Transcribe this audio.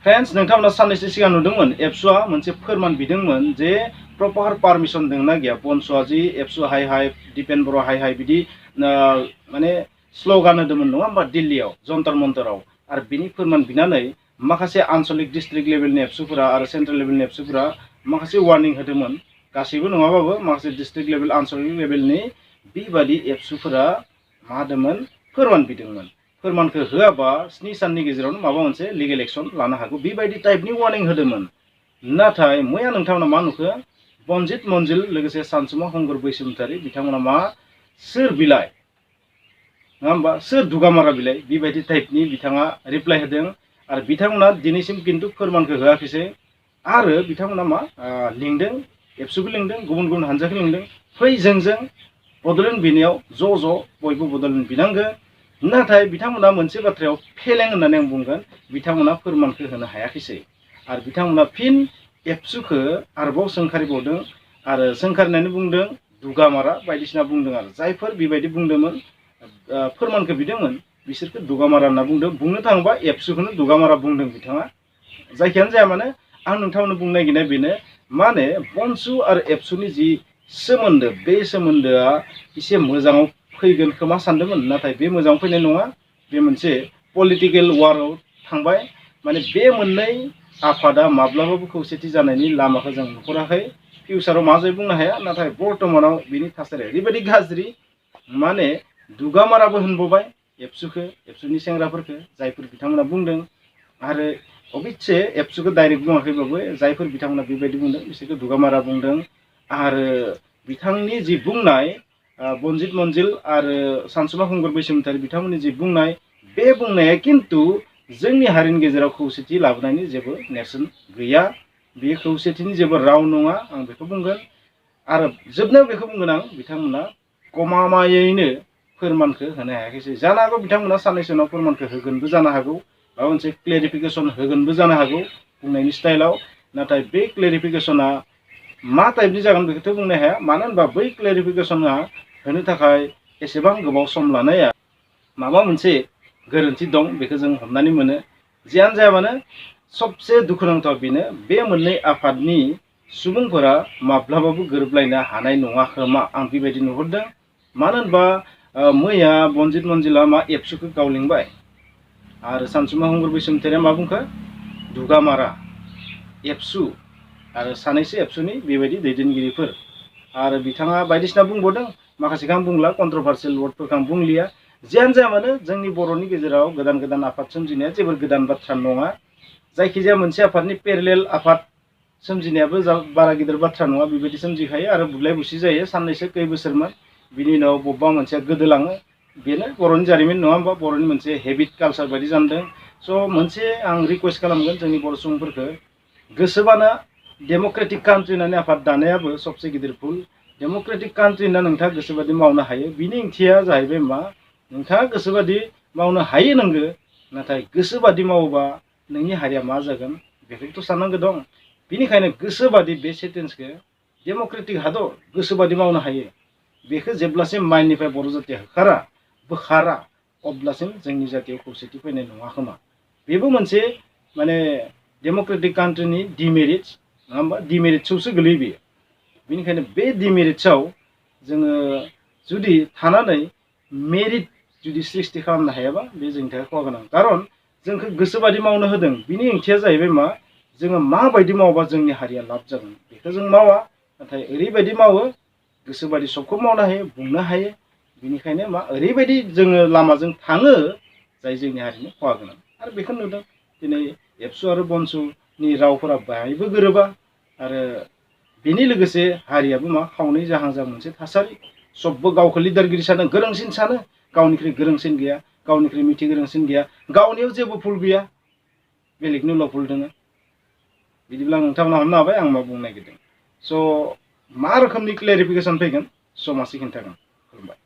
Friends नोंथांमोना साननैसो सिगां नुदोंमोन एबसुआ मोनसे फोरमान बिदोंमोन जे प्रपार पारमिशन दंना गैया बंसुआ जि एबसु हाय हाय दिपेन बर' हाय हाय बिदि माने स्ल'गान होदोंमोन नङा होमबा दिल्लीयाव जन्तर मन्तराव आरो बिनि फोरमान बिनानै माखासे आनसलिक डिस्ट्रिक्ट लेभेलनि एबसुफोरा आरो सेन्ट्रेल लेभेलनि एबसुफोरा माखासे वार्निं होदोंमोन गासैबो नङाबाबो माखासे डिस्ट्रिक्ट लेभेल आनसलिक लेभेलनि बेबादि एबसुफोरा मा होदोंमोन फोरमान बिदोंमोन फोरमानखौ होआबा 7 साननि गेजेरावनो माबा मोनसे लिगेल एक्शन लानो हागौ बेबायदि टाइपनि वार्निं होदोंमोन नाथाय मैया नोंथांमोना मा नुखो बनजित मंजिल लोगोसे सानसुमा हंगर बैसोमुसारि बिथांमोना मा सोर बिलाइ नङा होमबा सोर दुगामारा बिलाइ बेबायदि टाइपनि बिथाङा रिप्लाइ होदों आरो बिथांमोना दिनैसिम किन्तु फोरमानखौ होआखैसै आरो बिथांमोना मा लिंदों एबसुखौ लिंदों गुबुन गुबुन हानजाखौ लिंदों फै जों बड'लेण्ड बिनायाव ज' बयबो बड'लेण्ड बिनांगो नाथाय बिथांमोना मोनसे बाथ्रायाव फेलें होननानै आं बुंगोन बिथांमोना फोरमानखौ होनो हायाखैसै आरो बिथांमोना फिन एबसुखौ आरोबाव सोंखारिबावदों आरो सोंखारिनानै बुंदों दुगामारा बायदिसिना बुंदों आरो जायफोर बेबायदि बुंदोंमोन फोरमानखौ बिदोंमोन बिसोरखौ दुगामारा होनना बुंदों बुंनो थाङोबा एबसुखौनो दुगामारा बुंदों बिथाङा जायखियानो जाया मानो आं नोंथांमोननो बुंनो नागिरनाया बेनो माने बंसु आरो एबसुनि जि सोमोन्दो बे सोमोन्दोआ एसे मोजाङाव फैगोन खोमा सानदोंमोन नाथाय बे मोजाङाव फैनाय नङा बे मोनसे पलिटिकेल वाराव थांबाय माने बे मोननै आफादा माब्लाबाबो खौसेथि जानायनि लामाखौ जों नुहुराखै फिउचाराव मा जायो बुंनो हाया नाथाय बर्तमानाव बिनि थासारिया ओरैबायदि गाज्रि माने दुगामाराबो होनबावबाय एबसुनि सेंग्राफोरखौ जायफोर बिथांमोना बुंदों आरो अबयस्से एबसुखौ डाइरेक्ट बुङाखैबाबो जायफोर बिथांमोना बेबायदि बुंदों बिसोरखौ दुगामारा बुंदों आरो बिथांनि जि बुंनाय बनजित मंजिल आरो सानसुमा हंगर बैसोमुसारि बिथांमोननि जि बुंनाय बे बुंनाया किन्तु जोंनि हारिनि गेजेराव खौसेथि लाबोनायनि जेबो नेरसोन गैया बे खौसेथिनि जेबो राव नङा आं बेखौ बुंगोन आरो जोबनायाव बेखौ बुंगोन आं बिथांमोना गमामायैनो फोरमानखौ होनो हायाखैसै जानो हागौ बिथांमोना साननैसो उनाव फोरमानखौ होगोनबो जानो हागौ माबा मोनसे क्लेरिफिकेसन होगोनबो जानो हागौ बुंनायनि स्टाइलाव नाथाय बे क्लेरिफिकेसना मा टाइपनि जागोन बेखौथ' बुंनो हाया मानो होनबा बै क्लेरिफिकेसना होनो थाखाय एसेबां गोबाव सम लानाया माबा मोनसे गोरोन्थि दं बेखौ जों हमनानै मोनो जियानो जाया मानो सबसे दुखुनांथाव बेनो बे मोननै आफादनि सुबुंफोरा माब्लाबाबो गोरोबलायनो हानाय नङा खोमा आं बेबायदि नुहुरदों मानो होनबा मैया बनजित मंजिला मा एबसुखौ गावलिंबाय आरो सानसुमा हंगर बैसोमुसारिया मा बुंखो दुगामारा एबसु आरो सानैसो एबसुनि बेबायदि दैदेनगिरिफोर आरो बिथाङा बायदिसिना बुंबावदों माखासेखौ आं बुंला कन्ट्रभार्सियेल वर्डफोरखौ आं बुंलिया जियानो जाया मानो जोंनि बर'नि गेजेराव गोदान आफाद सोमजिनाया जेबो गोदान बाथ्रा नङा जायखिजाया मोनसे आफादनि पेरेलेल आफाद सोमजिनायाबो बारा गिदिर बाथ्रा नङा बेबायदि सोमजिखायो आरो बुलाय बुसि जायो साननैसो कई बोसोरमोन बिनि उनाव बबेबा मोनसेया गोदोलाङो बेनो बर'नि जारिमिन नङा होमबा बर'नि मोनसे हेबिट कालचार बायदि जादों स' मोनसे आं रिकुवेस्ट खालामगोन जोंनि बर' सुबुंफोरखौ गोसोबानो डेम'क्रेटिक कान्ट्रि होननानै आफाद दानायाबो सबसे गिदिर भुल डेम'क्रेटिक कान्ट्रि होनना नोंथाङा गोसोबादि मावनो हायो बिनि ओंथिया जाहैबाय मा नोंथाङा गोसोबादि मावनो हायो नोंगो नाथाय गोसोबादि मावोबा नोंनि हारिया मा जागोन बेखौथ' साननांगौ दं बिनिखायनो गोसोबादि बे सेन्टेन्सखौ डेम'क्रेटिक हादर गोसोबादि मावनो हायो बेखौ जेब्लासिम माइन्डनिफ्राय बर' जातिया बोखारा अब्लासिम जोंनि जातियाव खौसेथि फैनाय नङा खोमा बेबो मोनसे माने डेम'क्रेटिक कान्ट्रिनि डिमेरिट्स नङा होमबा डिमेरिट्सआवसो गोलैयो बेयो बेनिखायनो बे डिमेरिट्सआव जोङो जुदि थानानै मेरिट जुदि सृष्टि खालामनो हायाबा बे जोंनि थाखाय खहा गोनां खारन जोंखौ गोसोबादि मावनो होदों बिनि ओंथिया जाहैबाय मा जोङो माबायदि मावोबा जोंनि हारिया लाब जागोन बेखौ जों मावा नाथाय ओरैबायदि मावो गोसोबादि सबखौ मावनो हायो बुंनो हायो बेनिखायनो मा ओरैबायदि जोङो लामाजों थाङो जाय जोंनि हारिनि खहा गोनां आरो बेखौ नुदों दिनै एबसु आरो बनसुनि रावफोरा बाहायबो गोरोबा आरो बेनि लोगोसे हारियाबो मा खावनै जाहां जाहां मोनसे थासारि सबबो गावखौ लिडारगिरि सानो गोरोंसिन सानो गावनिख्रुइ गोरोंसिन गैया गावनिख्रुइ मिथि गोरोंसिन गैया गावनियाव जेबो भुल गैया बेलेगनिल' भुल दङ बिदिब्ला नोंथांमोना हमनो हाबाय आं मा बुंनो नागिरदों स' मा रोखोमनि क्लेरिफिकेसन फैगोन समाजै खिन्थागोन खुलुमबाय।